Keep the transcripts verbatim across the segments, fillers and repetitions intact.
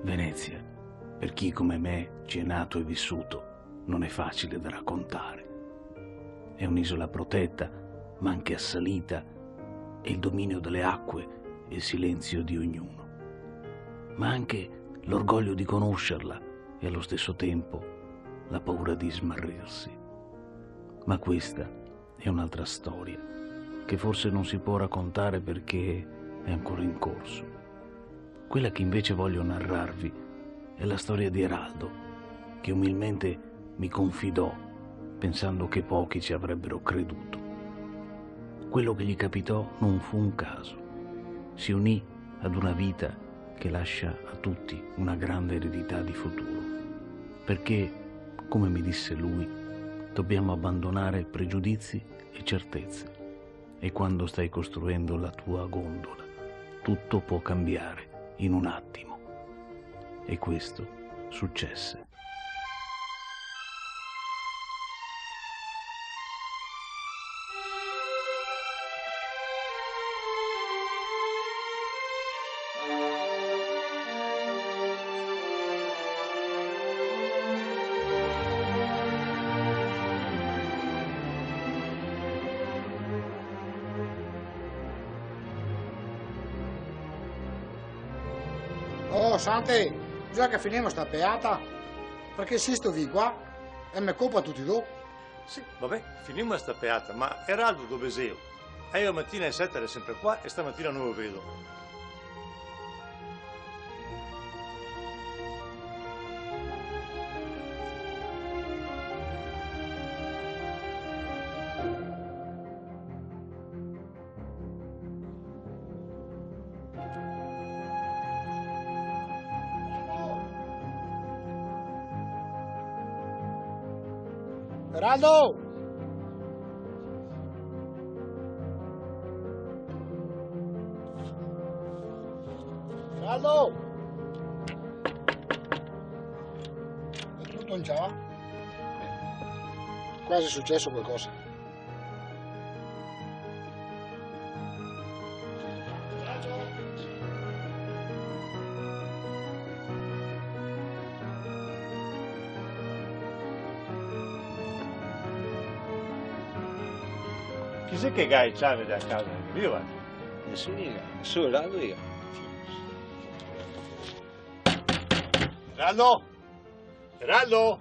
Venezia, per chi come me ci è nato e vissuto, non è facile da raccontare. È un'isola protetta, ma anche assalita, e il dominio delle acque e il silenzio di ognuno. Ma anche l'orgoglio di conoscerla e allo stesso tempo la paura di smarrirsi. Ma questa è un'altra storia, che forse non si può raccontare perché è ancora in corso. Quella che invece voglio narrarvi è la storia di Eraldo, che umilmente mi confidò, pensando che pochi ci avrebbero creduto. Quello che gli capitò non fu un caso. Si unì ad una vita che lascia a tutti una grande eredità di futuro. Perché, come mi disse lui, dobbiamo abbandonare pregiudizi e certezze. E quando stai costruendo la tua gondola, tutto può cambiare in un attimo. E questo successe. Oh, Sante, bisogna che finimo sta peata, parché se sto vin qua e me copa tuti do. Sì, va ben, finimo sta peata, ma Eraldo dove xelo? Ieri matina e sete l'era sempre qua e stamatina no lo vedo. Eraldo! Eraldo! Xe tuto in ciao? Qua xe suceso qualcosa. Chi xe che ga e ciave dea casa? Viva? Nesuni, solo Eraldo. Eraldo? Eraldo?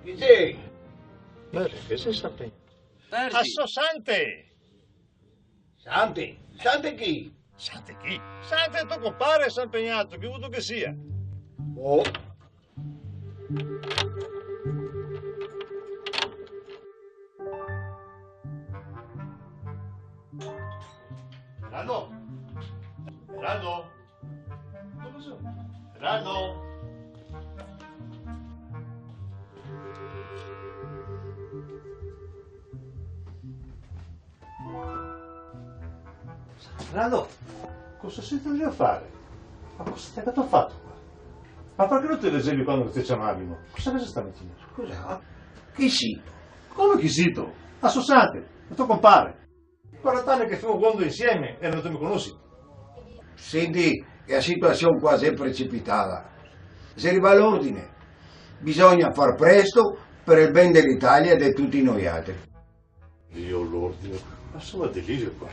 Chi xe? Beh, che xe sta pe- Persi. A so Sante! Sante? Sante chi? Sante chi? Sante to compare, San Pegnato, chi vuto che sia? Oh. Rado? Rado? Rado? Rado, cosa sito drio fare? Ma cosa te ga fato qua? Ma parché no te vesevi quando che te ciamavimo? Cosa che xe stamatina? Scusa, ma chi sito? Come chi sito? A so Sante, el to compare. Quaranta ani che femo gondo insieme e no te me conosi? Senti, che a situasion qua xe precipitada. Xe rivà l'ordine. Bisogna far presto per el ben de l'Italia e de tuti noialtri. Dio, l'ordine. Ma insoma, delirio qua.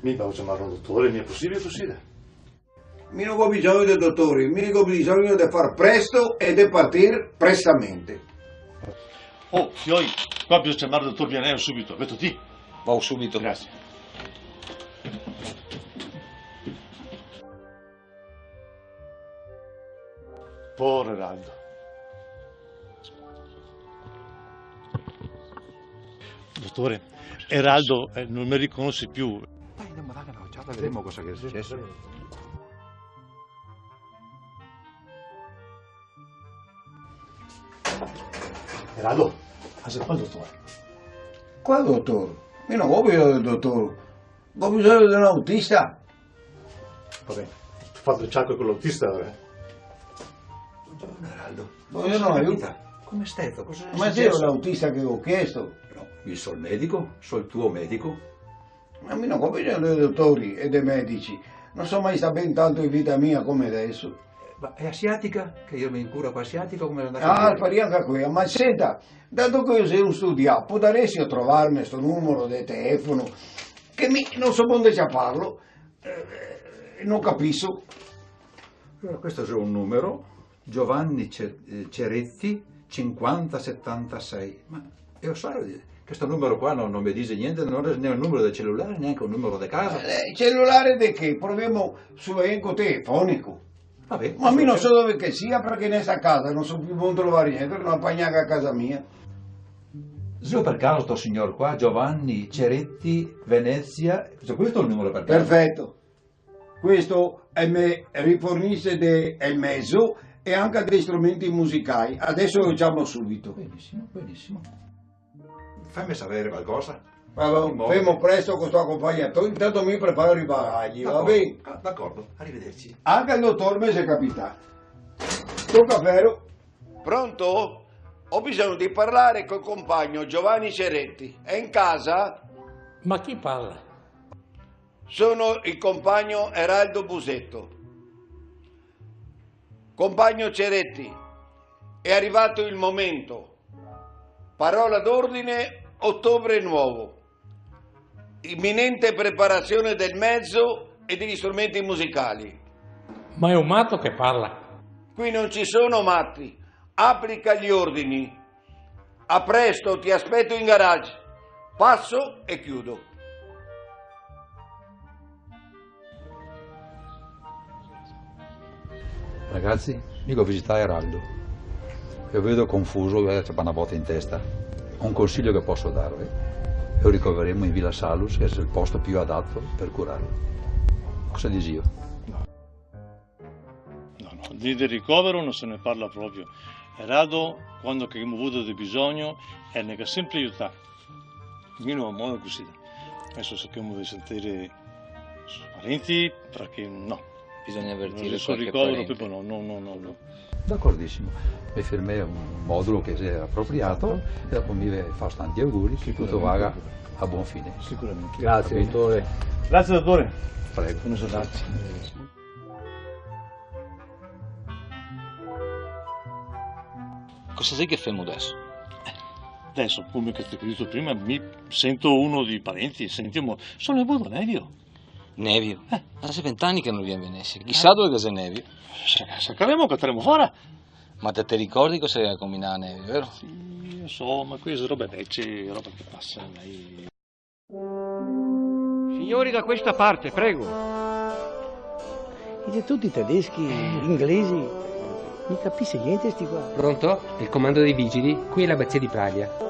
Mi vao ciamar un dotore, mia posibile cusì, dai. Mi no go bisogno de dotori, mi go bisogno de far presto e de partir prestamente. Oh, fioi, qua bisogna ciamar el dotor Vianello subito, veto ti? Vao subito. Grazie. Povero Eraldo. Dotore, Eraldo, eh, no me riconose più. Dai, andemo a dare un'ociata, vedemo cosa che xe suceso. Eraldo, a xe qua el dotor? Qual dotor? Mi no go bisogno del dotor. Go bisogno de un autista. Va ben, fato el ciaco co l'autista, eh. Bongiorno, Eraldo. Bongiorno, cosa capita? Come xe stato? Cosa xe suceso? Ma xe l'autista che go chiesto? No, mi so el medico, so el tuo medico. Ma mi no go bisogno de dotori e de medici. No so mai stà ben tanto in vita mia come deso. Ma xe asiatica? Che mi me incuro co asiatica, come la... Ah, faria anca quela. Ma senta, dato che mi so un studià, podaresio trovarme sto numero de telefono? Che mi no so onde ciaparlo, eh, no capiso. Alora, questo xe un numero, Giovanni Ce-, eh, Ceretti, cinquanta setantasei. Ma eo so, eh, che sto numero qua no, no me dixe gnente, no xe né un numero de celulare, gnanca un numero de casa. Eh, celulare de che? Provemo su l'elenco telefonico. Va ben, ma mi no so dove che sia, parché in sta casa no so pì bon trovare gnente, no la pago gnanca a casa mia. Xe par caso sto signor qua, Giovanni Ceretti, Venezia? Xe questo el numero par caso? Perfeto. Questo el me rifornise de, el mezo e anca dei strumenti musicai. Deso lo ciamo subito. Benisimo, benisimo. Fame saver qualcosa. Vabè, femo presto co sto aconpagnatore, intanto mi preparo i bagagi, va ben? D'acordo, ah, d'acordo, arivederci. Anca el dotor me xe capità. Toca vero. Pronto? Ho bisogno di parlare col compagno Giovanni Ceretti. È in casa? Ma chi parla? Sono il compagno Eraldo Busetto. Compagno Ceretti, è arrivato il momento. Parola d'ordine, ottobre nuovo. Imminente preparazione del mezzo e degli strumenti musicali. Ma è un matto che parla? Qui non ci sono matti. Applica gli ordini. A presto, ti aspetto in garage. Passo e chiudo. Ragazzi, mi go visità Eraldo. Lo vedo confuso, el ga ciapà na bota in testa. Un consiglio che posso darvi: lo ricoveremo in Villa Salus, che xe el posto più adatto per curarlo. Cosa disio? No. No, no, de, de ricovero no se ne parla proprio. Eraldo, quando che gavemo vuo de bisogno, el ne ga sempre aiutà. Almeno a modo cusì. Deso cerchemo de sentir i parenti, parché no. Bisogna avertire qualche parente. Sul ricovero proprio no, no, no, no, no. D'acordisimo. Me firmè un modulo che xe apropriato e dopo mi ve faso tanti auguri che tuto vaga a bon fine. Sicuramente. Grazie, dotore. Grazie, dotore. Prego. Buona serata. Cosa xe che femo deso? Eh, deso, come che te go dito prima, mi sento uno dei parenti, sentimo, so nevodo Nevio. Nevio? Eh. Ma xe vent'ani che no vien Venesia, chisà dove che xe Nevio. Se, se cavemo che cataremo fora. Ma te, te ricordi cosa che ga combinà Nevio, vero? Sì, lo so, ma queste xe robe vecie, robe che pasa, dai. Signori, da questa parte, prego. E xe tuti tedeschi, inglesi, no i capise gnente sti qua. Pronto? Il comando dei vigili, qui è l'abbazia di Praglia.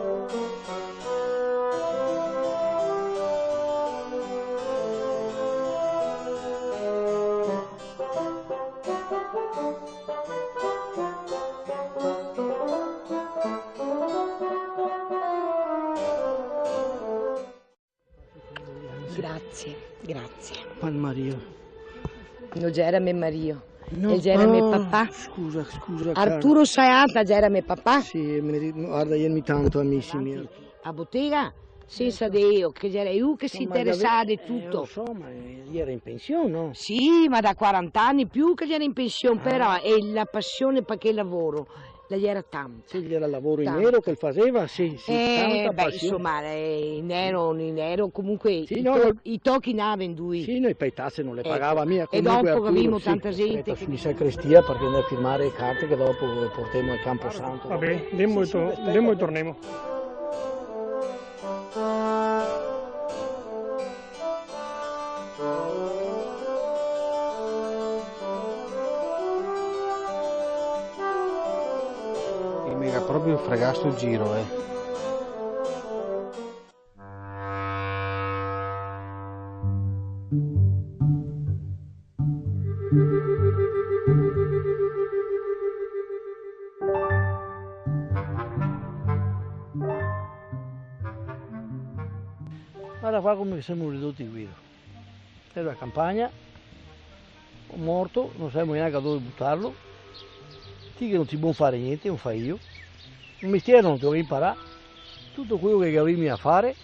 Grazie, grazie. Juan Mario. No gera me marìo, no, el gera me papà. Scusa, scusa, cara. Arturo Saata gera me papà. Sì, me ri-, varda, i è tanto amisi mia. A botega, sensa de eo, che gera eo che se interesava de tuto. Eh, lo so, ma, eh, el gera in pension, no? Sì, ma da quarant'ani pì che el gera in pension, però, e la pasion par quel lavoro la gera tanta. Sì, gera lavoro in nero che el faseva, sì, sì, eh, tanta pasion. Insoma, eh, in nero, in nero, comunque sì, i to-, i tochi i n'à vendui. Sì, no, e po' e tase no le pagava mia, comunque. Eco. E dopo gavemo tanta gente che... Aspeta, su in sacrestia, parché ndemo a firmare le carte che dopo portemo al camposanto. Va ben, ndemo e to-, ndemo e tornemo. E me ga proprio fregà sto giro, eh. Varda qua come che semo ridoti, Guido. Xe la campagna, un morto, no savemo gnanca dove butarlo. Ti che no ti bon fare gnente, no fai io. Un mestiere no te lo ga imparà. Tuto quelo che gavemo da fare,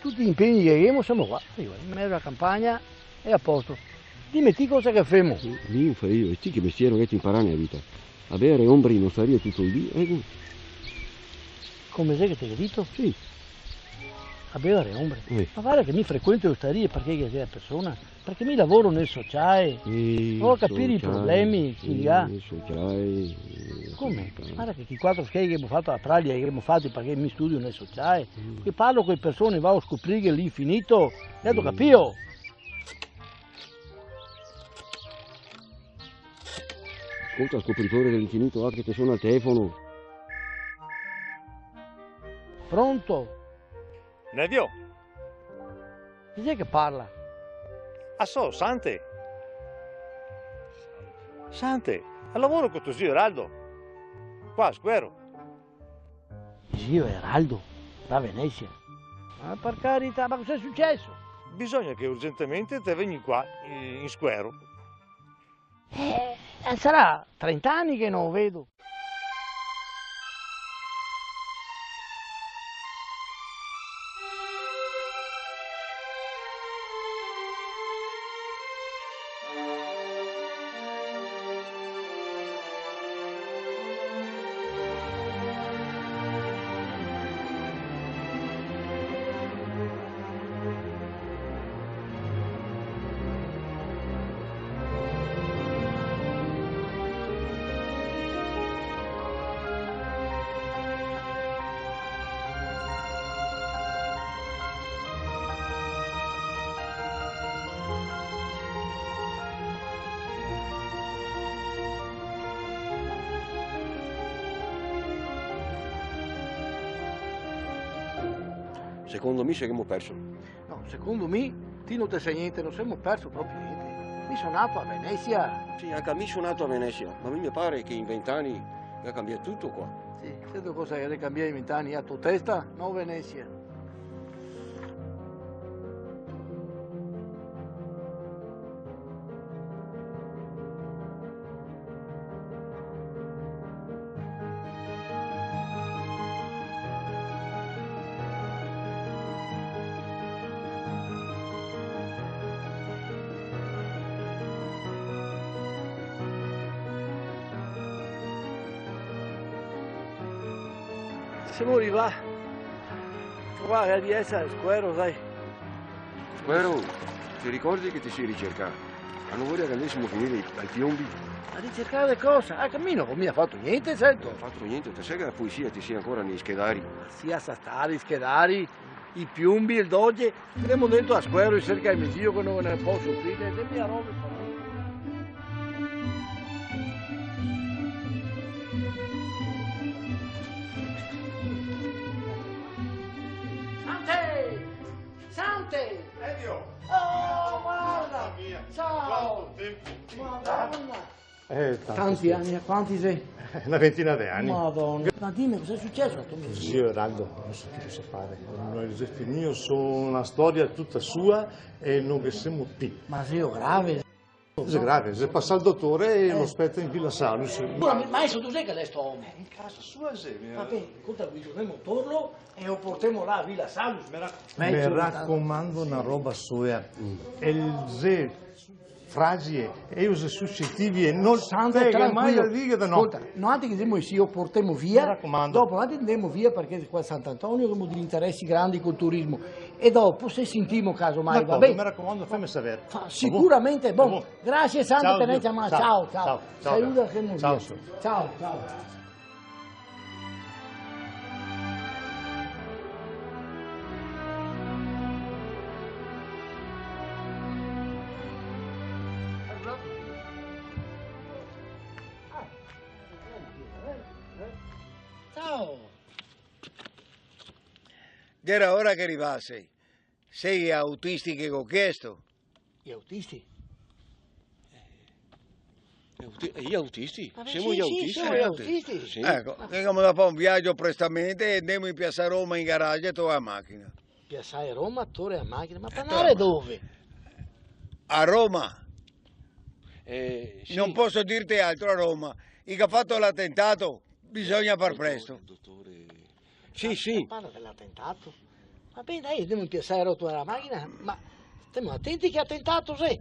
tuti i impegni che gavemo, semo qua, in mezo a la campagna, e a posto. Dime ti cosa che femo. Sì, mi no farìa, e ti che mestiere che te ghe inparà nela vita? A beare ombre in ostaria tuto el dì, eco. Come xe che te ghe dito? Sì. A beare ombre? Sì. Ma varda che mi frequento le ostarie parché ghe xe la persona, parché mi lavoro nel sociale. Sì, go da capire i sociale, problemi, sì, sì, nel sociale, eh, come? Sociale. Varda che chi quatro schei che ghemo fato, la traglia che ghemo fato, parché mi studio nel sociale, mm, che parlo co le persone, vago a scoprirghe l'infinito, te ga capìo? Scolta, scopritore de l'infinito, va che te sona el telefono. Pronto? Nevio? Chi xe che parla? Ah, so, Sante. Sante, al lavoro co to zio Eraldo. Qua, a Squero. Zio Eraldo, da Venesia? Ma par carità, ma cosa xe suceso? Bisogna che urgentemente te vegni qua, in, in Squero. Eh, sarà trenta ani che no lo vedo. Secondo mi se ghemo perso. No, secondo mi, ti no te sa gnente, no se ghemo perso proprio gnente. Mi so nato a Venesia. Sì, anca mi so nato a Venesia, ma mi me pare che in vent'ani ga cambià tuto qua. Sì, senti cosa che ga cambià in vent'ani, la to testa, no Venesia. Semo rivà. Qua, a diestra, Squero, dai. Squero, te ricordi che te si ricercà? A no voria che andesimo a finire ai, ai piombi? A ricercare cosa? Ah, che mi no go mia fato gnente, sento. No te ga fato gnente, te sa che la polisia te si ancora nei schedari? Ma sì, lasa stare i schedari, i piombi, el doge. Andemo dentro a Squero e serca el me zio che no ghe ne poso pì, de, de mia robe par mi. Sante! Sante! Edio! Oh, varda! Mama mia! Ciao! Quanto tempo! Madona! Eh, tanto, tanti ani, quanti xe? Una ventina de ani. Madona. Ma dime, cosa xe suceso a to zio? Zio Eraldo, no so ti cosa fare. No, el xe finìo, xe una storia tuta sua e no ghe semo pì. Ma xe grave? Xe grave, xe pasà el dotore e lo speta in Vila Salus. Ma, ma deso dove xe che el xe sto omo? Eh, in casa sua, xe, mi... Va ben, scolta, Guido, ndemo torlo e lo portemo là a Vila Salus. Me rac-, me racomando, na roba sola. El xe fragile, e i xe suscetivi e no... Sante, te ghe mai tranquilo. Da dire de no. Scolta, noantri che semo sì, lo portemo via. Me racomando. Dopo noantri ndemo via parché qua a Sant'Antonio gavemo dei interesi grandi col turismo. E dopo se sentimo casomai, va ben? D'acordo, me racomando, fame saver. Fa-, sicuramente, bon. Bon. Grasie, Sante, ciao, tenete a man. Ciao, ciao. Ciao, ciao. Saluda, che... Ciao, ciao. Ciao, ciao. Ciao. Gera ora che rivase. Xe i autisti che go chiesto? I autisti? Eh, i auti-, i autisti? Ah, beh, semo sì, i autisti, sì, semo i autisti. Sì. Eco, che gavemo da far un viajo prestamente e ndemo in Piasa Roma in garage a trovar la machina. Piasa Roma, trovar la machina? Ma par ndare dove? A Roma. Eh, sì. No poso dirte altro, a Roma. I ga fato l'atentato. Bisogna far presto. Dotore, dotore. Sì, sì. Ma parla de l'atentato. Va ben, dai, ndemo in Piasa Roma a trovar la machina, ma stemo atenti che atentato xe.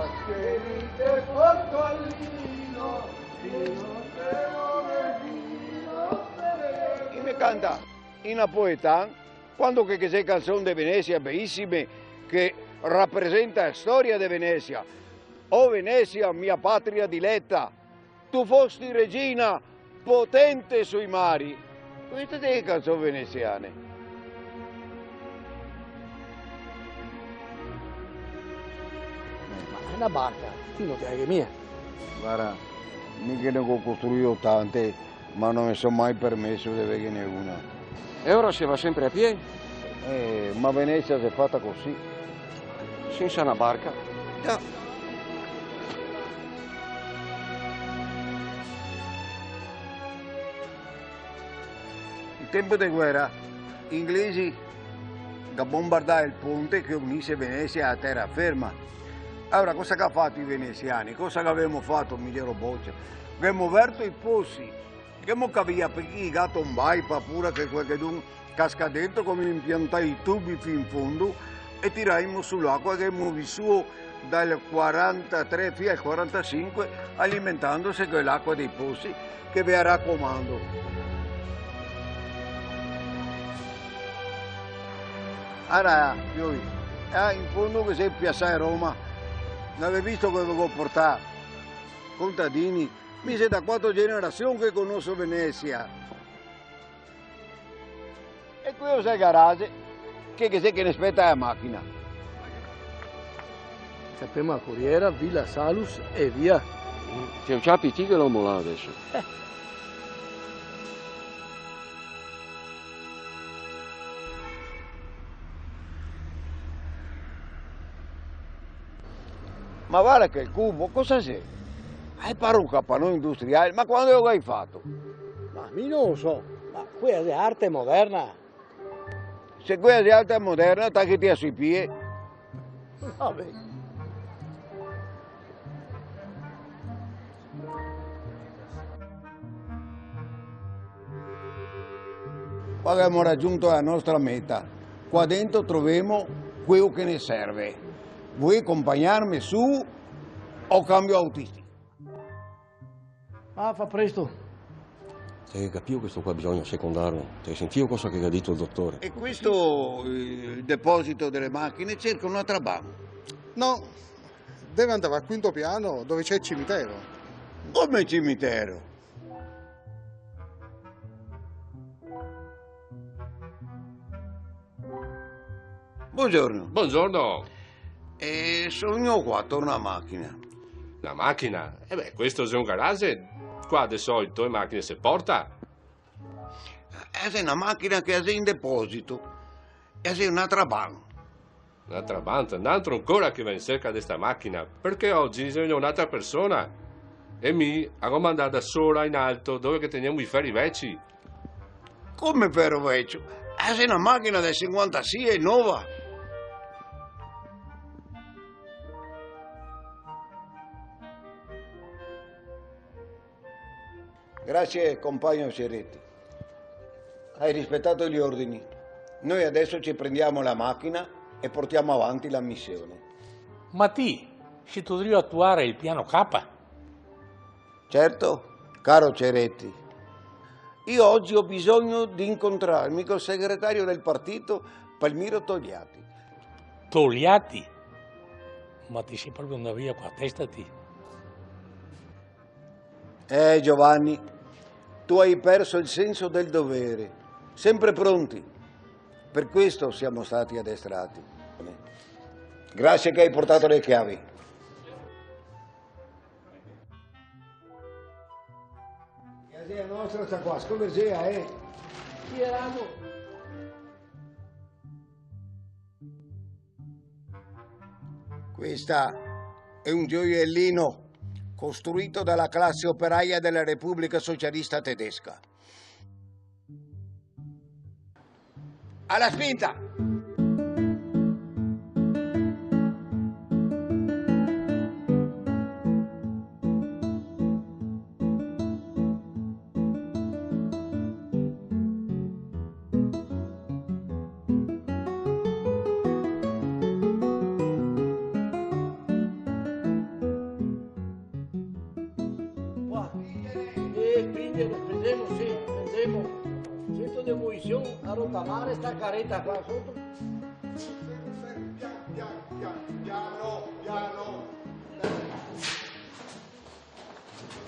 Pasquelito e Pasqualino, che no te lo regino. E me canta in napoletan, quando che, che xe canson de Venesia, belisime, che rapresenta la storia de Venesia. O Venesia, mia patria dileta, tu fosti regina potente sui mari. Queste xe canson venesiane. Eh, ma xe na barca, ti no te la ghe mia. Varda, mi che ne go costruìo tante, ma no me so mai permeso de veghene una. E ora se va sempre a pie? Eh, ma Venesia xe fata cusì. Sensa na barca? Già. In tempo de guera, i inglesi ga bombardà el ponte che unise Venesia a tera ferma. Alora, cosa che ga fato i venesiani? Cosa che gavemo fato, mi gero bocia? Ghemo verto i posi, ghemo cavìa, parché i ga tonbai, par pura che qualchedun Casca dentro, come impiantar i tubi fin in fondo e tiraimo su l'acqua che ghemo visuo dal quarantatré fin al quarantasinque, alimentandose co l'acqua dei posi che ve racomando. Ara, fioi, ah, in fondo che xe Piazzale Roma, no gavè visto cosa che go portà? Contadini, mi xe da quatro generasion che conoso Venesia. E questo xe el garage, che, che xe che ne speta la machina. Ciapemo la coriera, Villa Salus e via. Te lo ciapi ti che l'omo là deso. Eh. Ma varda che el cubo, cosa xe? Ah, el pare un capanon industriale, ma quando lo gai fato? Ma mi no lo so, ma questa xe arte moderna. Se questa xe arte moderna, tachete sui pie. Va ben. Qua ghemo ragiunto la nostra meta. Qua dentro trovemo queo che ne serve. Volé conpagnarme su o cambio autistica? Ah, fa presto. Te capìo che sto qua bisogna secondarlo? Te sentìo cosa che ga dito el dotore? E questo, eh, el deposito dele machine, cerca un'altra ban. No, deve andar al quinto piano dove c'è il cimitero. Come cimitero? Bongiorno. Bongiorno. Eh, so vegnù qua, torno a machina. La machina? Eh beh, questo xe un garage. Qua de solito le machine se porta. Eh, xe na machina che xe in deposito. E xe un'altra ban. Un'altra ban? N'altro ancora che va in serca de sta machina, parché ogi xe vegnù un'altra persona. E mi la go mandada sora in alto, dove che tegnemo i feri veci. Come fero vecio? Eh, xe na machina del sinquantasie, nova. Grazie, compagno Ceretti. Hai rispettato gli ordini. Noi adesso ci prendiamo la macchina e portiamo avanti la missione. Ma ti, sito drio atuare el piano K? Certo, caro Ceretti. Io oggi ho bisogno di incontrarmi col segretario del partito, Palmiro Togliatti. Togliatti? Ma ti si proprio ndà via co la testa, ti? Eh, Giovanni, tu hai perso il senso del dovere. Sempre pronti. Per questo siamo stati addestrati. Grazie che hai portato le chiavi. Casa nostra sta qua, scomerzea, eh? Sì, eravamo. Questo xe un gioiellino costruito dalla classe operaia della Repubblica Socialista Tedesca. Alla spinta! Qua. Eh, spingere, spingemo, sì, spingemo. Sento demolision, a rotamare sta careta qua soto. Fermo, fermo, piano, piano, piano, piano, piano.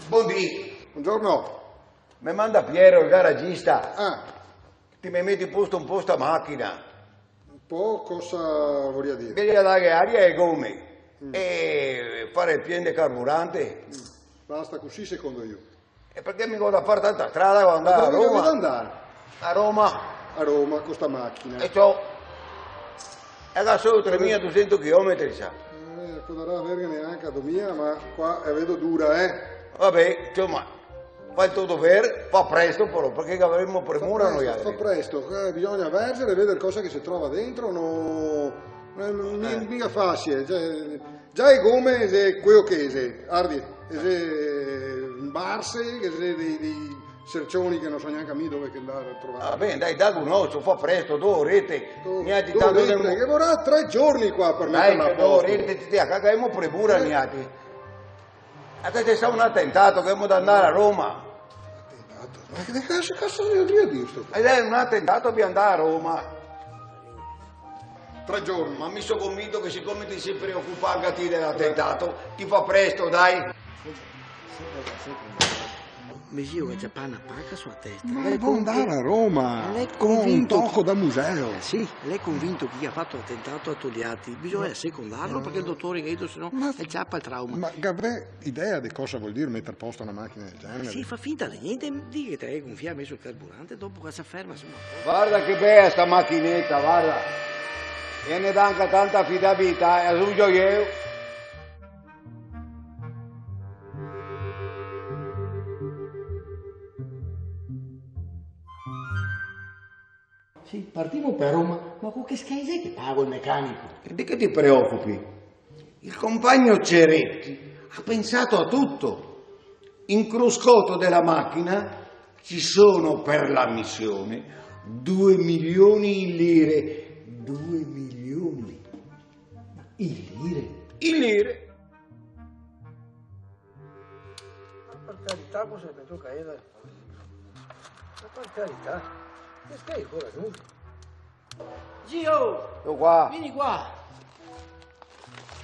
Bondì. Bongiorno. Me manda Piero, el garagista. Ah. Ti me meti a posto un po' sta machina. Un po' cosa voria dire? Voria dare aria ai gome. Mm. E fare el pien de carburante. Mm. Basta cusì, secondo io. E parché mi go da far tanta strada, go da andar a Roma. Ma dove dovete andare? A Roma. A Roma co sta machina. E ciò, e ga solo tremila dusento chilometri, sa. Eh, podarà averghene anca domila, ma qua la vedo dura, eh. Vabè, insoma, fa el to dover, fa presto però, parché gavaremo premura noialtri. Fa presto, fa presto, eh, bisogna verzere e vedere cosa che se trova dentro, no, no xe mi-, eh, miga facile, cioè, già le gome xe queo che xe, vardi, xe, eh, sbarse, che xe dei, dei, Cercioni che no so gnanca mi dove che ndar a trovar. Va ben, dai, dago un ocio, fa presto, do orete. Do, nialtri do tanto orete, che vorà tre giorni qua par meterla a posto. Dai, che do orete, ti, ti, acá gavemo premura, eh, nialtri. Acá ghe xe un atentato, che gavemo da ndar a Roma. Atentato? Ma che caso, caso voldria dir sto qua? Eh, xe un atentato, dobemo ndar a Roma. Tre giorni. Ma mi so convinto che, sicome ti te si preocupà anca ti de l'atentato, ti fa presto, dai. Me zio che el ga ciapà na paca su la testa. Ma el vol ndar a Roma con un toco da museo. Eh, sì, el xe convinto che i ga fato l'atentato a Togliatti. Bisogna secondarlo, parché el dotore el ga dito, se no el ciapa el trauma. Ma, ma gavè idea de cosa vol dir meter a posto na machina del genere? Sì, fa finta de gnente, dighe che te gonfia, meso el carburante, dopo qua se ferma, insoma. Varda che bea sta machineta, varda. E ne dà anca tanta afidabilità, e la uso mi. Sì, partimo par Roma, ma co che schei xe che pago el mecanico? E de che te te preocupi? El compagno Ceretti el ga pensà a tuto. In cruscoto de la machina ci xe par la mision do milioni in lire. Do milioni. In lire? In lire. Ma par carità, cosa me toca eder? Ma par carità, che schei ancora nu? Zio! Eco qua. Vien qua.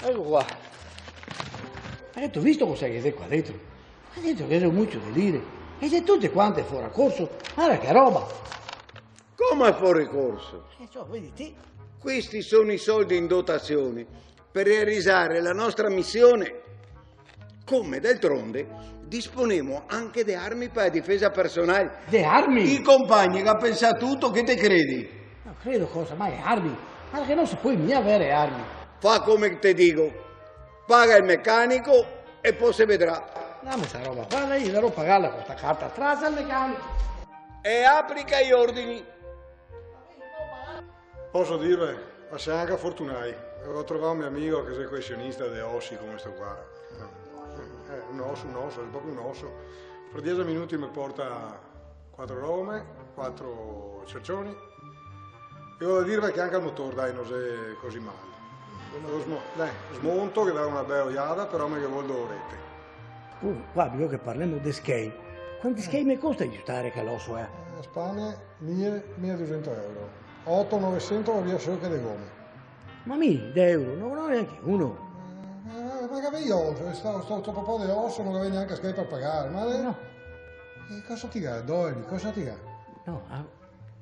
Eco qua. Ma te ga visto cosa che xe qua dentro? Qua dentro ghe xe un mucio de lire. E xe tute quante fora corso. Varda che roba. Come fora corso? Eh, ciò, vedi ti. Questi sono i soldi in dotazione per realizzare la nostra missione. Come, d'altronde, disponemo anche de armi per la difesa personale. De armi? I compagni che ga pensà a tuto, che te credi? No credo cosa, ma le armi? Varda che no se pol mia aver armi. Fa come te digo. Paga el mecanico e po se vedrà. Dame sta roba qua, dai, devo pagarla co sta carta. Trasa el mecanico. E aplica i ordini. Poso dirve? Ma semo anca fortunai. Go trovà un me amigo che xe colesionista de osi come sto qua. Eh, un oso, un oso, xe proprio un oso. Fra diese minuti me porta quatro rome, quatro cercioni. E go da dirve che anca el motor, dai, no xe cusì mal. Lo smo-, dai, smonto, che dà na bela ojada, però me ghe vol do orete. Uh, qua bisogna che parlemo de schei. Quanti schei me costa giustar che l'oso, eh? Eh, spane, mile, mile e dusento euro. Oto, novesento va via solo che le gome. Ma mi, de euro, no, no, gnanca uno. Eh, ma che gavè oso, sto, sto, sto popò de oso, no gavè gnanca schei par pagar, ma... No. E cosa ti ga, doleri, cosa ti ga? No, ah,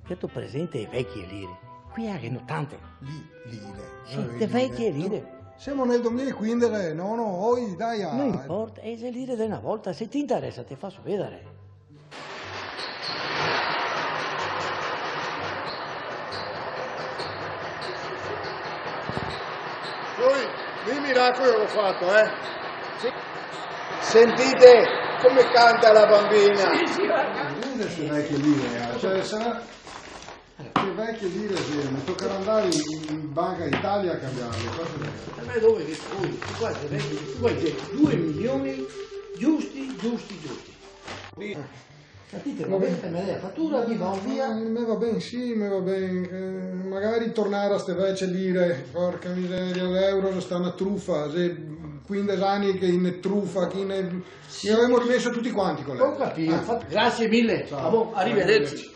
che te presente le vecie lire. Qui ghe n'è tante. Li-, lire. Sì, eh, le vecie lire. Semo nel duemilaquindese, no, no, oi, dai, ah. No inporta, eh, xe lire de na volta, se te interesa te faso vedar. Poi, mi miracoli go fato, eh? Sì. Sentite come canta la bambina. Sì, sì, varda. Vedi ste vecie lire, eh? Cioè, sarà che vecie lire, sì, me tocarà ndar in, in Banca d'Italia a canbiarle, questo xe vero. Ma dove che, oh, qua xe vero, qua xe do milioni giusti, giusti, giusti. Eh. Ma ti te va ben, te me dè la fatura, mi vao via. Eh, me va ben, sì, me va ben. Eh, magari tornar a ste vecie lire, porca miseria, l'euro xe stà na trufa, xe quindese ani che i ne trufa, che i ne... Sì. I gavemo rimeso tuti quanti, colega. Go capìo, ah. Fa-, grasie mile. Ciao. Va bon, arrivederci. Arrivederci.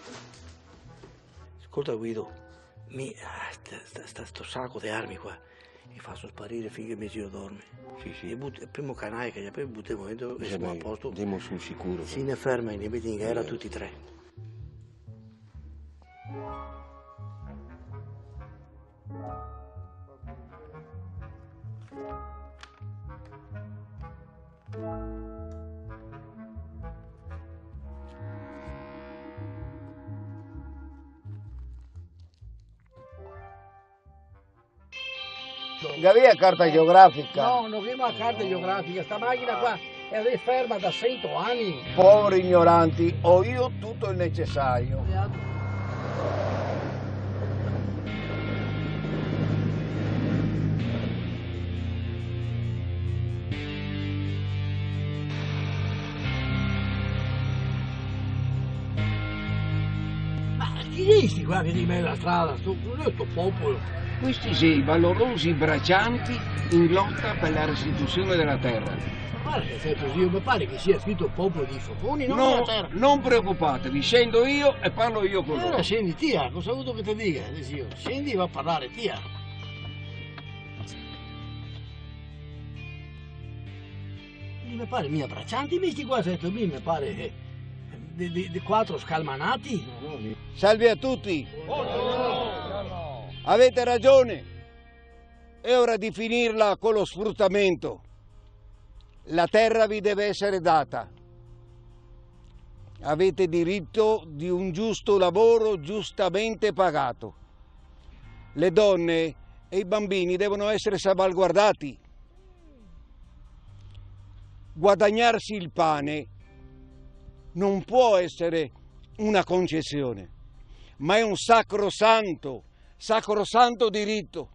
Scolta, Guido, mi, ah, sta, sta, sta, sto saco de armi qua, i faso sparir fin che me zio dorme. Sì, sì. E but-, el primo canal che i ga, poi butemo dentro e semo a posto. Ndemo sul sicuro, sì, però. Ne ferma, i ne mete in galera tuti e tre. Gavì la carta geografica? No, no gavemo la carta geografica. Sta machina qua la xe ferma da sento ani. Poveri ignoranti, go mi tuto el necesario. Chi sti qua che in mezo a strada, sto, sto popolo? Questi xe i valorosi bracianti in lota per la restituzione della terra. Ma varda che certo, zio, me pare che sia scrito popolo dei Fofoni, no? No, della terra. Non preoccupatevi, scendo io e parlo io con loro. Alora scendi ti, ah, cosa vuto che te diga, eh, zio? Scendi e va a parlare ti, ah. Mi me pare mia bracianti, mi sti qua, certo, mi me pare, eh, de, de, de quatro scalmanati. Salve a tutti. Avete ragione. È ora di finirla con lo sfruttamento. La terra vi deve essere data. Avete diritto di un giusto lavoro giustamente pagato. Le donne e i bambini devono essere salvaguardati. Guadagnarsi il pane non può essere una concessione, ma è un sacrosanto, sacrosanto diritto.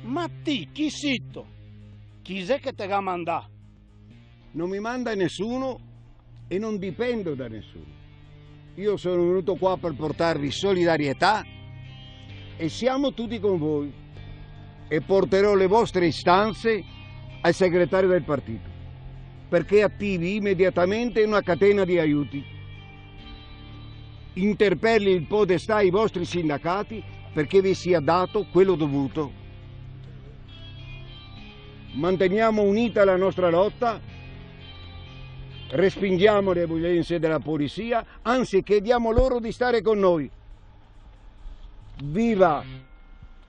Ma ti chi sito? Chi xe che te ga mandà? Non mi manda nessuno e non dipendo da nessuno. Io sono venuto qua per portarvi solidarietà e siamo tutti con voi. E porterò le vostre istanze al segretario del partito, perché attivi immediatamente una catena di aiuti. Interpelli il podestà e i vostri sindacati perché vi sia dato quello dovuto. Manteniamo unita la nostra lotta, respingiamo le violenze della polizia, anzi chiediamo loro di stare con noi. Viva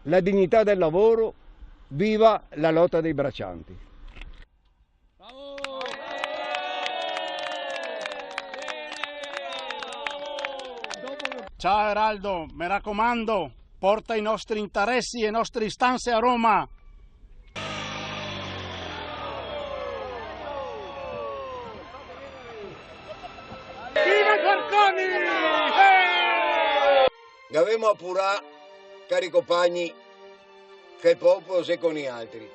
la dignità del lavoro, viva la lotta dei braccianti. Ciao Eraldo, me racomando, porta i nostri interesi e nostre istanze a Roma. Viva Corconi! Eh! Gavemo apurà, cari compagni, che el popolo xe co nialtri.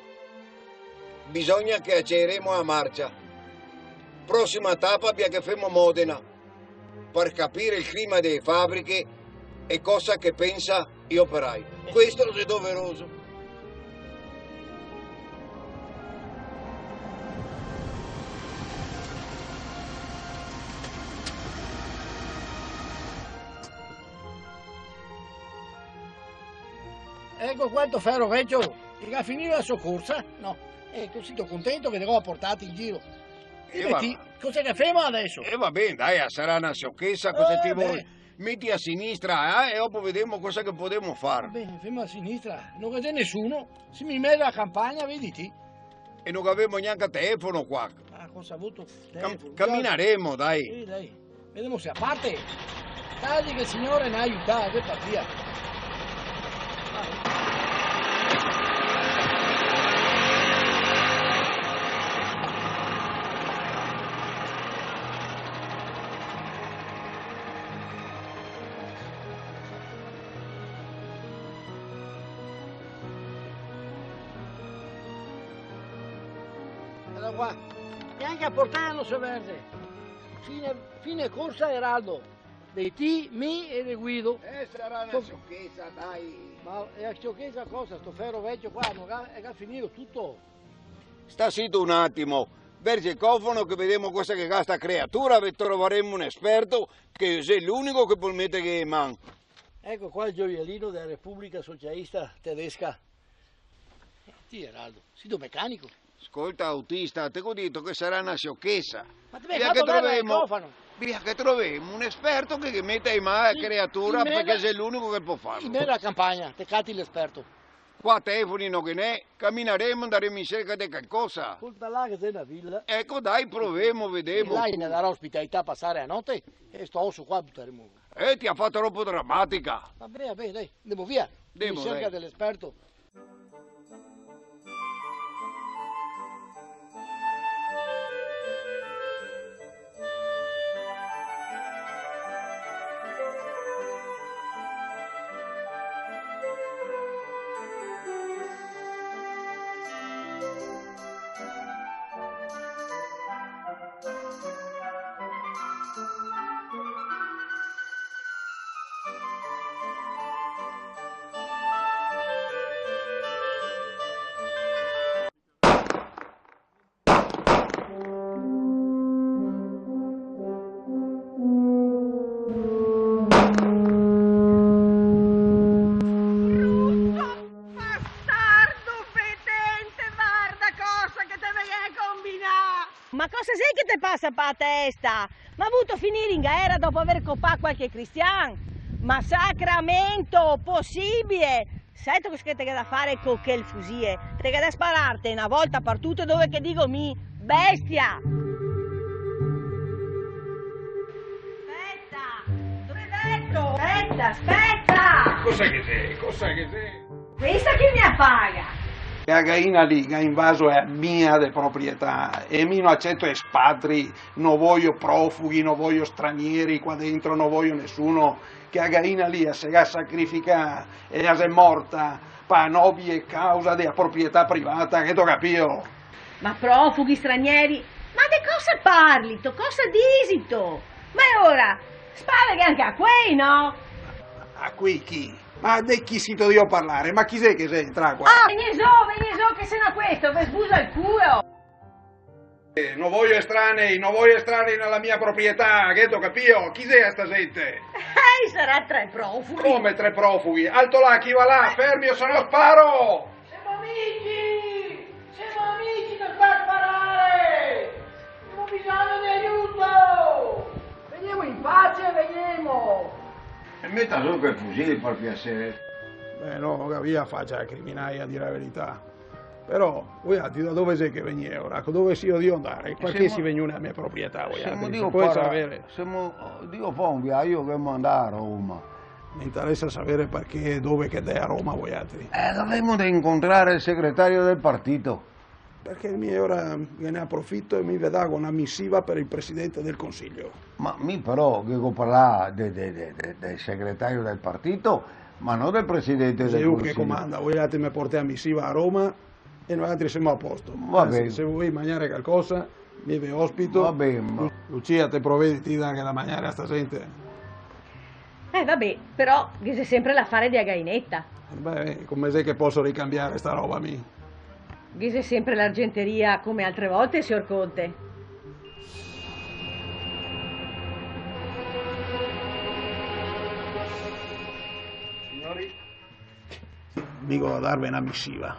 Bisogna che aceleremo a marcia. Prosima tapa, via che femo Modena, par capire el clima dee fabriche e cosa che pensa i operai. Questo xe doveroso. Eco qua el to fero vecio, che ga finìo la so corsa, no? Eco, sito contento che te go portà in giro? E dime ti, cosa che femo deso? E va ben, dai, sarà na sciocchesa, cosa ti vol? Meti a sinistra, eh, e dopo vedemo cosa che podemo far. Va ben, femo a sinistra, no ghe xe nesuno, semo in mezo a la campagna, vedi ti? E no gavemo gnanca telefono qua. Ah, cosa vuto? Cam-, telefono, caminaremo, dai. Sì, dai. Vedemo se a parte. Dai che el Signore ne aiuta, che par via. Eco qua. Gnanca a portela no se verze. Fine, fine corsa, Eraldo. De ti, mi e de Guido. Eh, sarà na sciocchesa, dai. Ma xe na sciocchesa cosa? Sto fero vecio qua, no ga, ga finìo tuto. Sta sito un atimo. Verze el cofano che vedemo cosa che ga sta creatura, ve trovaremo un esperto che xe l'unico che pol meterghe le man. Eco qua el gioielino dela Republica Socialista Tedesca. Eh, ti, Eraldo, sito mecanico? Scolta, autista, te go dito che sarà na sciocchesa. Ma te me ga fato vedar el cofano. Via che trovemo un esperto che, che meta in man la creatura, parché xe l'unico che pol farlo. In mezo a la campagna, te cati l'esperto. Qua telefoni no ghe n'è, caminaremo, andaremo in serca de calcosa. Scolta là che xe na vila. Eco, dai, provemo, vedemo. Là i ne darà ospitalità a pasar la note, e sto oso qua butaremo. Eh, te la fa tropo dramatica. Va ben, va ben, dai, andemo via. Andemo, dai. In serca de l'esperto. Cos'è che te pasa pa' la testa? Ma vuto finire in gaera dopo aver copà qualche cristian? Ma sacramento, posibile! Seto cos' che te ga da fare co quel fusie? Te ga da spararte na volta par tute dove che digo mi, bestia! Speta! Dove veto? Speta, speta! Cosa che xe? Cosa che xe? Questa che me la paga! E a gaina lì ga invaso a mia de proprietà e mi no aceto espatri, no voio profughi, no voio stranieri qua dentro, no voio nesuno. Che a gaina lì a se ga sacrificà e a xe morta pa nobie causa de a proprietà privata, gheto capìo? Ma profughi, stranieri, ma de cosa parlito? Cosa disito? Ma e ora? Spareghe anca a quei, no? A quei chi? Ma de chi sito drio parlare? Ma chi xe che xe entrà qua? Ah, vegnì zo, vegnì zo, che se no questo ve sbusa el culo! Eh, no voio estranei, no voio estranei nela mia proprietà, gheto capìo? Chi xe sta zente? Eh, i sarà tre profughi. Come tre profughi? Alto là, chi va là, fermi o se no sparo! Semo amici! Semo amici, no sta sparare! Gavemo bisogno de aiuto! Vegnemo in pace, vegnemo! E meta zo quel fusie, par piaser. Beh, no, no gavìa facia da criminai, a dir la verità. Però, voialtri da dove xe che vegnìo, ora? Dove sio drio ndare? Parché semo, si vegnù nela mia proprietà, voialtri? Semo drio fare, semo drio fare un viaio che ghemo da ndare a Roma. Me interesa savere parché e dove che ndè a Roma, voialtri. Eh, gavemo da incontrare el segretario del partito. Parché mi ora ghe ne aprofito e mi ve dago na misiva par el presidente del Consiglio. Ma mi però ghe go parlà de, de, de, de, del segretario del partito, ma no del presidente del Consiglio. Xe lu che comanda, voialtri me portè a misiva a Roma e noaltri semo a posto. Va ben. Anzi, se volì magnare calcosa, mi ve ospito. Va ben, ma Lu-, Lucia, te provedi ti a darghe da magnare a sta zente? Eh, va ben, però ghe xe sempre l'afare dea gaineta. Beh, come xe che poso ricambiare sta roba, mi? Ghe xe sempre l'argenteria come altre volte, sior Conte. Siori? Mi go da darve na misiva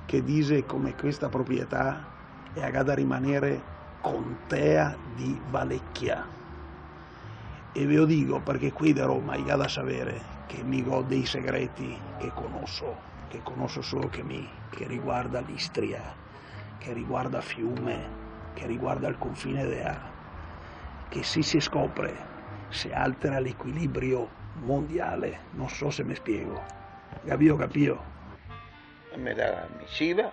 che dixe come questa proprietà e a ga da rimanere contea de Valecchia. E ve lo digo parché quei de Roma i ga da savere che mi go dei segreti che conoso, che conoso solo che mi, che riguarda l'Istria, che riguarda Fiume, che riguarda el confine de là, che se se scopre, se altera l'equilibrio mondiale, no so se me spiego. Gavìo capìo? Me dà la misiva,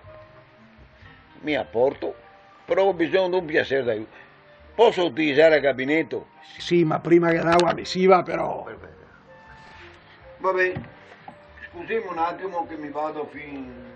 mi la porto, però go bisogno de un piaser da lu. Poso utilizare el gabineto? Sì, ma prima che davo la misiva, però. Perfeto. Va ben, scuseme un atimo che mi vado fin...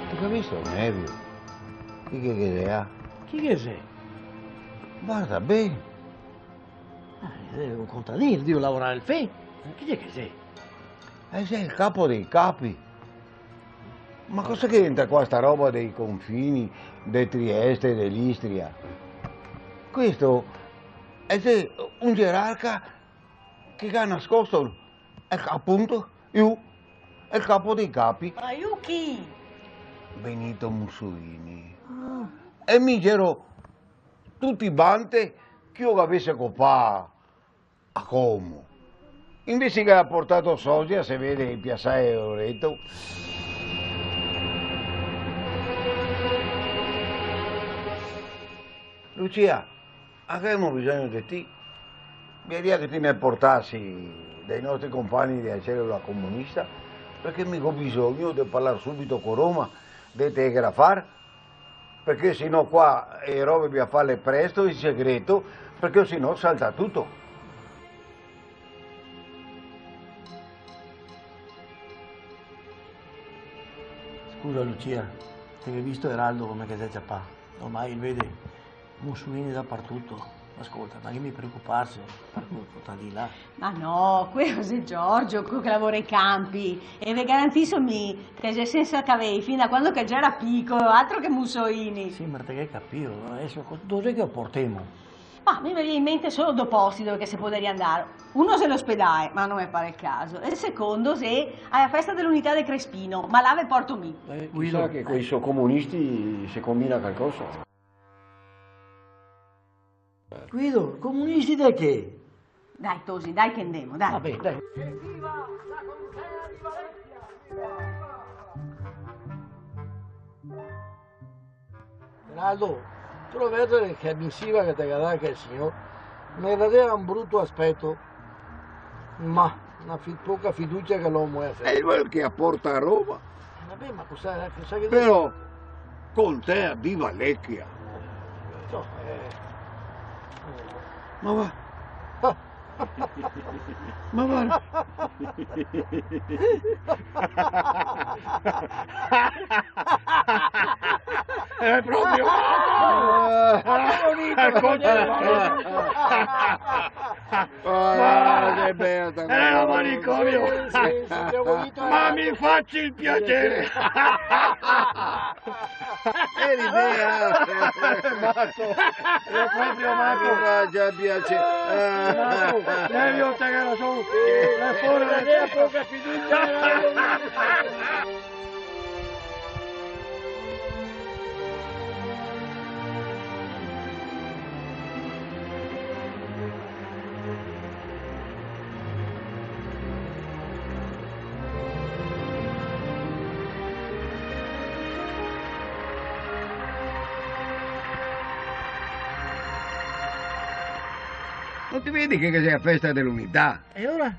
Te ga visto, Nevio? Chi che, che xe, ah? Chi che xe? Varda ben. Ah, xe un contadin, drio lavorare el fen. Chi xe che xe? Eh, xe el capo dei capi. Ma cosa che c'entra qua sta roba dei confini, de Trieste e de l'Istria? Questo xe un gerarca che ga nascosto, eh, apunto, lu, el capo dei capi. Ma lu chi? Benito Mussolini. Ah. E mi gero tuti vante che lu gavese copà a Como. Invese che ga portà sosi, se vede, in piasae Loreto. Lucia, gavemo bisogno de ti. Bisognaria che ti ne portasi dei nostri compagni dea celula comunista, parché mi go bisogno de parlar subito co Roma, de telegrafar, parché se no qua e robe bisogna farle presto, in segreto, parché se no salta tuto. Scusa, Lucia, te ghe visto Eraldo come che el xe ciapà? Ormai el vede Mussolini dapartuto. Ma scolta, ma che mi preocuparse par quel portà lì là? Ma no, quel xe Giorgio, quel che lavora ai campi. E ve garantiso mi che xe sensa cavei fin da quando che el gera picolo, altro che Mussolini. Sì, ma te ghe capìo, no? Deso co-, dove xe che lo portemo? Ma mi me vien in mente solo do posti dove che se podaria andar. Uno xe l'ospedal, ma no me pare el caso. E el secondo xe a la festa de l'unità de Crespino, ma là ve porto mi. Eh, Guido, chisà che coi so comunisti se combina calcosa. Guido, comunisti de che? Dai, Tosi, dai che ndemo, dai. Va ben, dai. Geraldo, te lo vedi che la missiva che te ga dà quel signor? Me dà un bruto aspeto. Ma, na fi-, poca fiducia che l'omo xe. E el vol che la porta a Roma. Eh, va ben, ma cosa, cosa che... Però, con te a viva Lecchia. No, eh. Ma va. Ah. Ma va. Xe proprio... Xe finito, eh. Ah, che bela sta cosa. Xe un manicomio. Sì, sì, sì, abbiamo vinto. Ma mi faci el piaser. Eri te, eh? Xe mato, xe proprio mato. Mi faci el piaser. Xe mato, levio, te ga rason. Xe fora de testa. No te vedi che, che xe la festa de l'unità? E ora?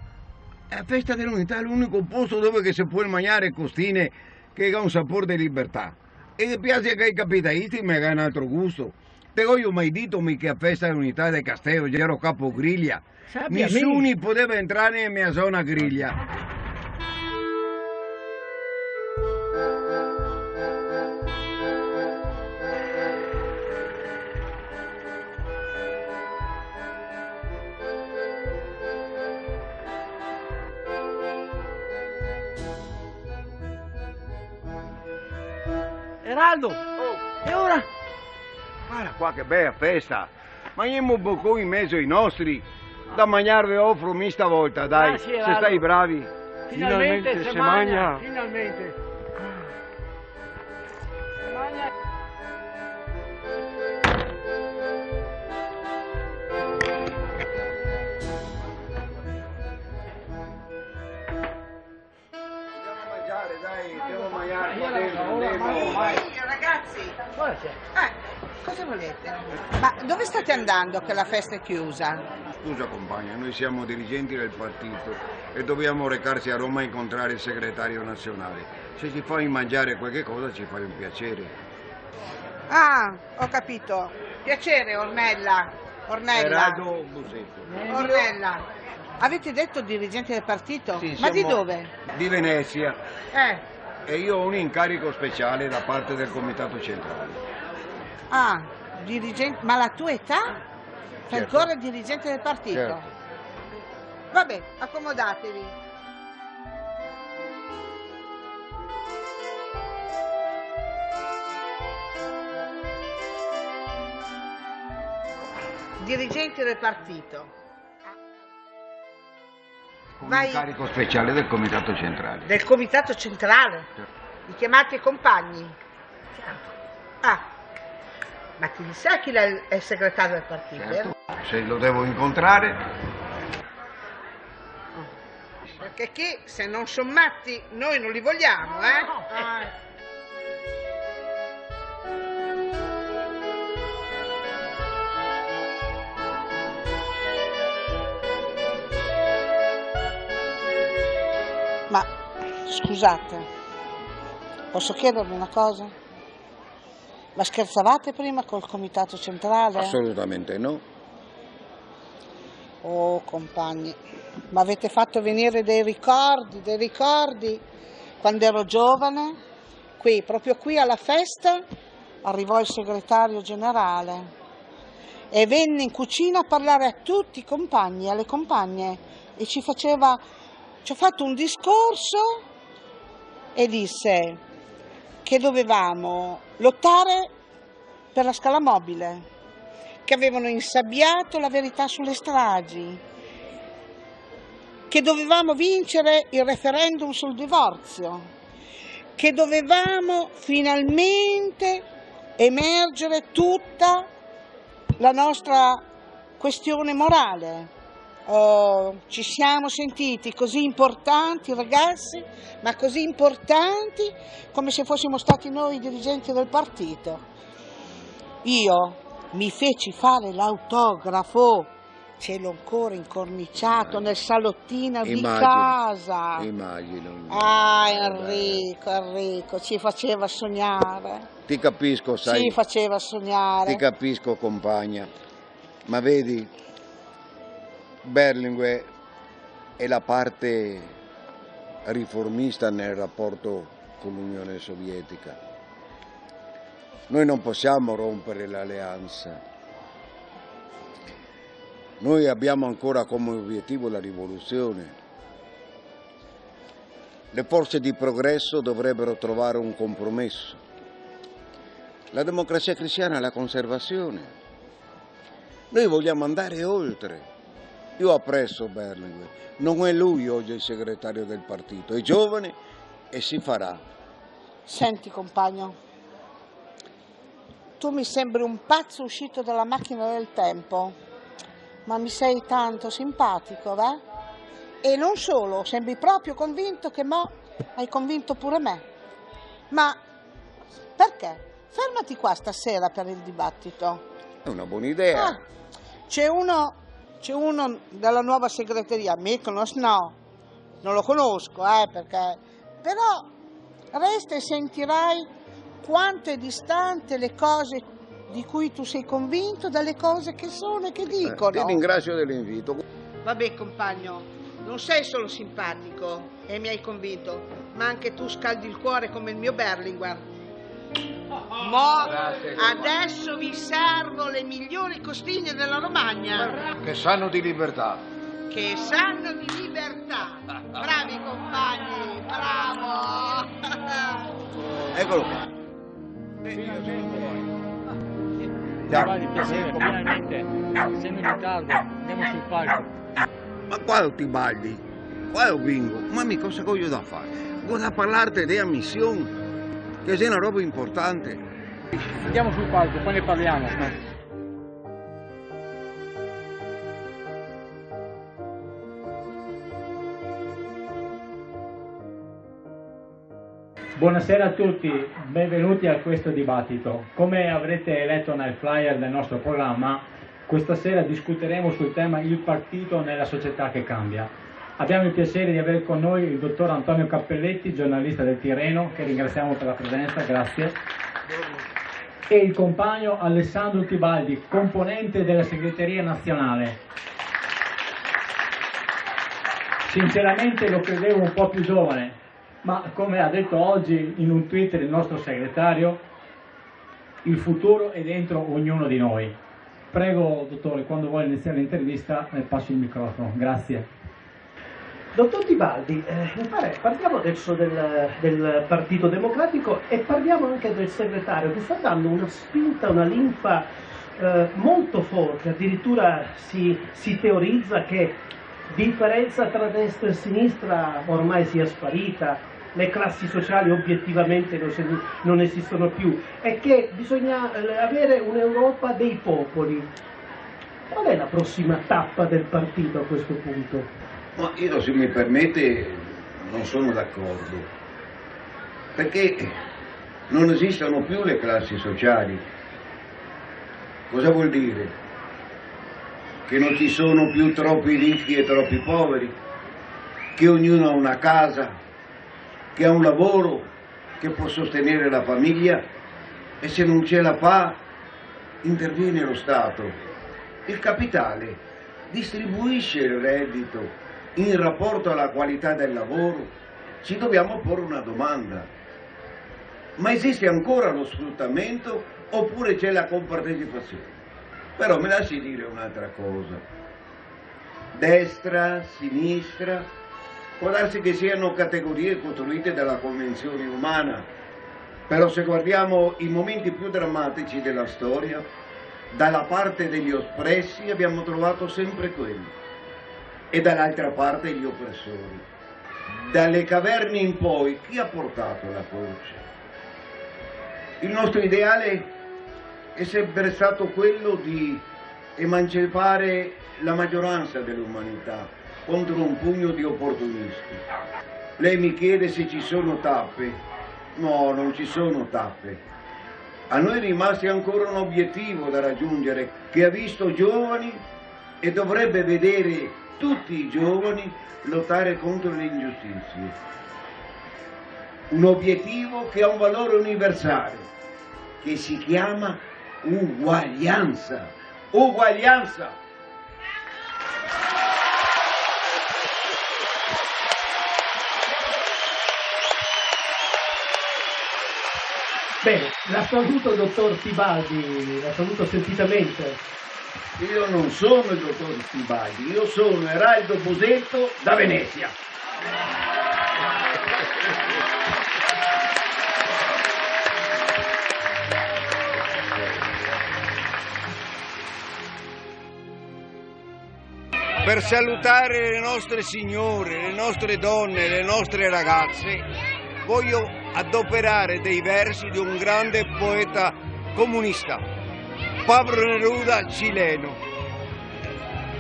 La festa de l'unità xe l'unico posto dove che se pol magnare costine che ga un sapor de libertà. E ghe piasi anca ai capitalisti, ma ga un altro gusto. Te gojo mai dito mi che a festa de l'unità de Casteo gero capo griglia? Sapia mi. Nisuni podeva entrare ne mia zona griglia. Eraldo! Oh! E ora? Varda qua che bela festa! Magnemo un bocon in mezo ai nostri! Da magnar ve ofro mi stavolta, dai! Grazie, Eraldo. Se stai bravi! Finalmente se magna! Finalmente! Andemo a magnare, dai, andemo a magnare qua dentro, andemo. Ehi, ragazzi! Cosa c'è? Eh, cosa volete? Ma dove state andando che la festa è chiusa? Scusa, compagna, noi siamo dirigenti del partito e dobbiamo recarci a Roma a incontrare il segretario nazionale. Se ci fai mangiare qualche cosa, ci fai un piacere. Ah, ho capito. Piacere, Ornella. Ornella. Eraldo Busetto. Ornella. Avete detto dirigente del partito? Sì, siamo... Ma di dove? Di Venezia. Eh. E io ho un incarico speciale da parte del Comitato Centrale. Ah, dirigente, ma la tua età? Certo. Sei ancora dirigente del partito? Certo. Vabbè, accomodatevi. Dirigenti del partito. Con incarico speciale del Comitato Centrale. Del Comitato Centrale? Certo. I chiamate i compagni? Ah, ma ti sa chi xe el segretario del partito, eh? Certo, se lo devo incontrare. Perché qui, se non son matti, noi non li vogliamo, eh? No, no. Ah. Ma scusate, posso chiedervi una cosa? Ma scherzavate prima col comitato centrale? Assolutamente no. Oh, compagni, m'avete fatto venire dei ricordi, dei ricordi. Quando ero giovane, qui, proprio qui alla festa, arrivò il segretario generale e venne in cucina a parlare a tutti i compagni e alle compagne e ci faceva, ci ha fatto un discorso e disse che dovevamo lottare per la scala mobile, che avevano insabbiato la verità sulle stragi, che dovevamo vincere il referendum sul divorzio, che dovevamo finalmente emergere tutta la nostra questione morale. Oh, ci siamo sentiti così importanti, ragazzi, ma così importanti come se fossimo stati noi i dirigenti del partito. Io mi feci fare l'autografo, ce l'ho ancora incorniciato nel salottino di casa. Immagino, immagino. Ah, Enrico, Enrico, ci faceva sognare. Ti capisco, sai. Ci faceva sognare. Ti capisco, compagna. Ma vedi, Berlinguer è la parte riformista nel rapporto con l'Unione Sovietica. Noi non possiamo rompere l'alleanza. Noi abbiamo ancora come obiettivo la rivoluzione. Le forze di progresso dovrebbero trovare un compromesso. La Democrazia Cristiana è la conservazione. Noi vogliamo andare oltre. Io apprezzo Berlinguer. Non è lui oggi il segretario del partito, è giovane e si farà. Senti, compagno, tu mi sembri un pazzo uscito dalla macchina del tempo, ma mi sei tanto simpatico, va? E non solo, sembri proprio convinto che mo hai convinto pure me. Ma perché? Fermati qua stasera per il dibattito. È una buona idea. Ah, c'è uno, c'è uno della nuova segreteria, Mykonos no, non lo conosco, eh, perché, però resta e sentirai quanto è distante le cose di cui tu sei convinto dalle cose che sono e che dicono. Eh, ti ringrazio dell'invito. Vabbè, compagno, non sei solo simpatico e mi hai convinto, ma anche tu scaldi il cuore come il mio Berlinguer. Mo adesso vi servo le migliori costiglie della Romagna. Che sanno di libertà. Che sanno di libertà. Bravi compagni, bravo. Eccolo qua. Sì, io sono un po'. Dai. Giovanni, piacere, finalmente. Siamo in ritardo, andiamo sul palco. Ma qua ti balli, qua io vengo, ma mi cosa voglio da fare? Voglio da parlare della missione, che è una roba importante. Andiamo sul palco, poi ne parliamo. Buonasera a tutti, benvenuti a questo dibattito. Come avrete letto nel flyer del nostro programma, questa sera discuteremo sul tema "Il partito nella società che cambia". Abbiamo il piacere di avere con noi il dottor Antonio Cappelletti, giornalista del Tirreno, che ringraziamo per la presenza, grazie, e il compagno Alessandro Tibaldi, componente della segreteria nazionale. Sinceramente lo credevo un po' più giovane, ma come ha detto oggi in un Twitter il nostro segretario, il futuro è dentro ognuno di noi. Prego, dottore, quando vuole iniziare l'intervista, le passo il microfono. Grazie. Dottor Tibaldi, eh, mi pare, parliamo adesso del, del Partito Democratico e parliamo anche del segretario che sta dando una spinta, una linfa, eh, molto forte, addirittura si, si teorizza che differenza tra destra e sinistra ormai sia sparita, le classi sociali obiettivamente non se-, non esistono più, e che bisogna, eh, avere un'Europa dei popoli. Qual è la prossima tappa del partito a questo punto? Ma io, se mi permette, non sono d'accordo, perché non esistono più le classi sociali. Cosa vuol dire? Che non ci sono più troppi ricchi e troppi poveri? che ognuno ha una casa, che ha un lavoro che può sostenere la famiglia, e se non ce la fa, interviene lo Stato. Il capitale distribuisce il reddito in rapporto alla qualità del lavoro? Ci dobbiamo porre una domanda. Ma esiste ancora lo sfruttamento oppure c'è la compartecipazione? Però mi lasci dire un'altra cosa. Destra, sinistra, può darsi che siano categorie costruite dalla convenzione umana, però se guardiamo i momenti più drammatici della storia, dalla parte degli oppressi abbiamo trovato sempre quelli, e dall'altra parte gli oppressori. Dalle caverne in poi, chi ha portato la croce? Il nostro ideale è sempre stato quello di emancipare la maggioranza dell'umanità contro un pugno di opportunisti. Lei mi chiede se ci sono tappe. No, non ci sono tappe. A noi è rimasto ancora un obiettivo da raggiungere, che ha visto giovani e dovrebbe vedere tutti i giovani lottare contro le ingiustizie. Un obiettivo che ha un valore universale, che si chiama uguaglianza. Uguaglianza! Bene, la saluto, dottor Tibaldi, la saluto sentitamente. Io non sono il dottor Tibaldi, io sono Eraldo Busetto da Venezia. Per salutare le nostre signore, le nostre donne, le nostre ragazze, voglio adoperare dei versi di un grande poeta comunista, Pablo Neruda cileno,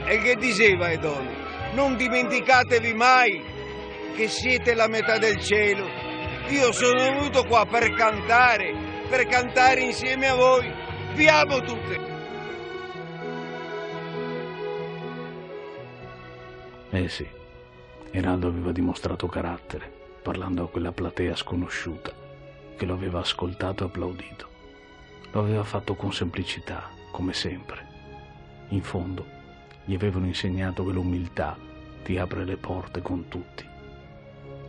e che diceva ai donne: "Non dimenticatevi mai che siete la metà del cielo. Io sono venuto qua per cantare, per cantare insieme a voi. Vi amo tutte." Eh sì, Eraldo aveva dimostrato carattere, parlando a quella platea sconosciuta che lo aveva ascoltato e applaudito. Lo aveva fatto con semplicità, come sempre. In fondo, gli avevano insegnato che l'umiltà ti apre le porte con tutti.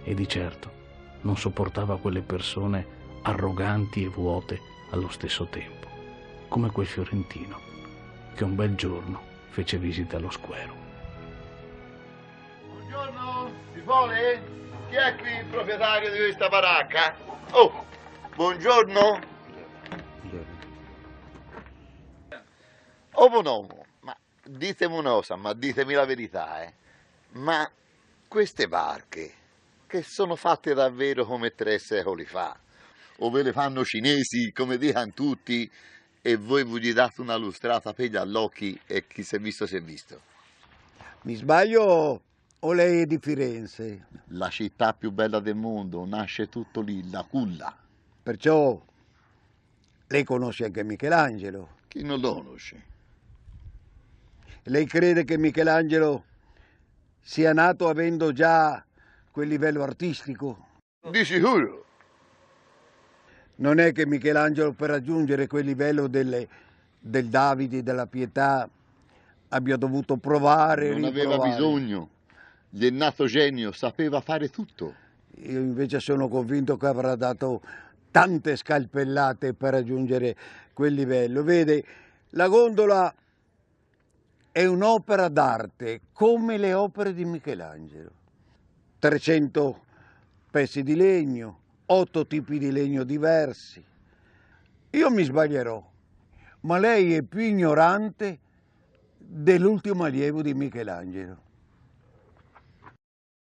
E di certo non sopportava quelle persone arroganti e vuote allo stesso tempo, come quel fiorentino che un bel giorno fece visita allo squero. Buongiorno, si vuole? Chi è qui il proprietario di questa baracca? Oh, buongiorno. Oh, buon uomo, ma ditemi una cosa, ma ditemi la verità, eh. Ma queste barche, che sono fatte davvero come tre secoli fa, o ve le fanno cinesi, come dicono tutti, e voi vi date una lustrata per gli allocchi e chi s'è visto s'è visto. Mi sbaglio o lei è di Firenze? La città più bella del mondo, nasce tutto lì, la culla. Perciò lei conosce anche Michelangelo? Chi non lo conosce? Lei crede che Michelangelo sia nato avendo già quel livello artistico? Di sicuro. Non è che Michelangelo, per raggiungere quel livello delle, del Davide, della Pietà, abbia dovuto provare e Non aveva riprovare. Bisogno. L'innato genio, sapeva fare tutto. Io invece sono convinto che avrà dato tante scalpellate per raggiungere quel livello. Vede, la gondola è un'opera d'arte come le opere di Michelangelo. trecento pezzi di legno, otto tipi di legno diversi. Io mi sbaglierò, ma lei è più ignorante dell'ultimo allievo di Michelangelo.